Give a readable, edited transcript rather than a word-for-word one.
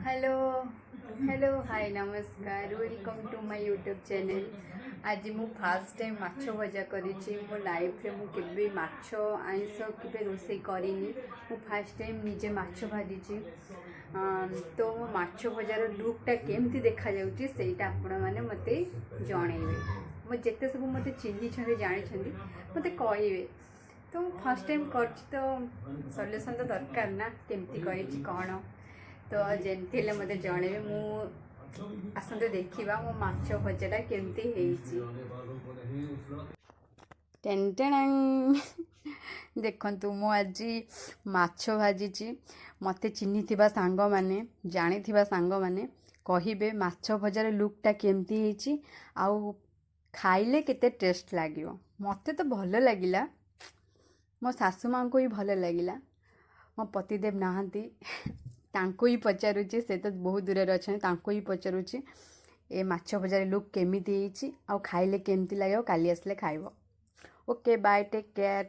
Hello hello, high, ନମସ୍କାର। Welcome to my YouTube channel. ଆଜି ମୁଁ ଫାର୍ଷ୍ଟ ଟାଇମ୍ ମାଛ ଭଜା କରିଛି। ମୋ ଲାଇଫ୍ରେ ମୁଁ କେବେ ମାଛ, ଆଇଁଷ କେବେ ରୋଷେଇ କରିନି। ମୁଁ ଫାର୍ଷ୍ଟ ଟାଇମ୍ ନିଜେ ମାଛ ଭାଜିଛି। ତ ମୋ ମାଛ ଭଜାର ଲୁକ୍ଟା କେମିତି ଦେଖାଯାଉଛି, ସେଇଟା ଆପଣମାନେ ମୋତେ ଜଣେଇବେ। ମୋ ଯେତେ ସବୁ ମୋତେ ଚିହ୍ନିଛନ୍ତି, ଜାଣିଛନ୍ତି, ମୋତେ କହିବେ। ତ ମୁଁ ଫାର୍ଷ୍ଟ ଟାଇମ୍ କରିଛି, ତ ସଲ୍ୟୁସନ୍ ତ ଦରକାର ନା, କେମିତି କରିଛି କ'ଣ। ତ ଯେମିତି ହେଲେ ମୋତେ ଜଣେଇବେ। ମୁଁ ଆସନ୍ତୁ ଦେଖିବା ମୋ ମାଛ ଭଜାଟା କେମିତି ହେଇଛି। ଟେନ୍ ଟେଣାଂ। ଦେଖନ୍ତୁ, ମୁଁ ଆଜି ମାଛ ଭାଜିଛି। ମୋତେ ଚିହ୍ନିଥିବା ସାଙ୍ଗମାନେ, ଜାଣିଥିବା ସାଙ୍ଗମାନେ କହିବେ ମାଛ ଭଜାର ଲୁକ୍ଟା କେମିତି ହେଇଛି ଆଉ ଖାଇଲେ କେତେ ଟେଷ୍ଟ ଲାଗିବ। ମୋତେ ତ ଭଲ ଲାଗିଲା, ମୋ ଶାଶୁ ମାଆଙ୍କୁ ବି ଭଲ ଲାଗିଲା। ମୋ ପତିଦେବ ନାହାନ୍ତି, ତାଙ୍କୁ ହିଁ ପଚାରୁଛି। ସେ ତ ବହୁତ ଦୂରରେ ଅଛନ୍ତି। ତାଙ୍କୁ ହିଁ ପଚାରୁଛି, ଏ ମାଛ ଭଜାର ଲୁକ୍ କେମିତି ହେଇଛି ଆଉ ଖାଇଲେ କେମିତି ଲାଗିବ। କାଲି ଆସିଲେ ଖାଇବ। Okay, bye, take care.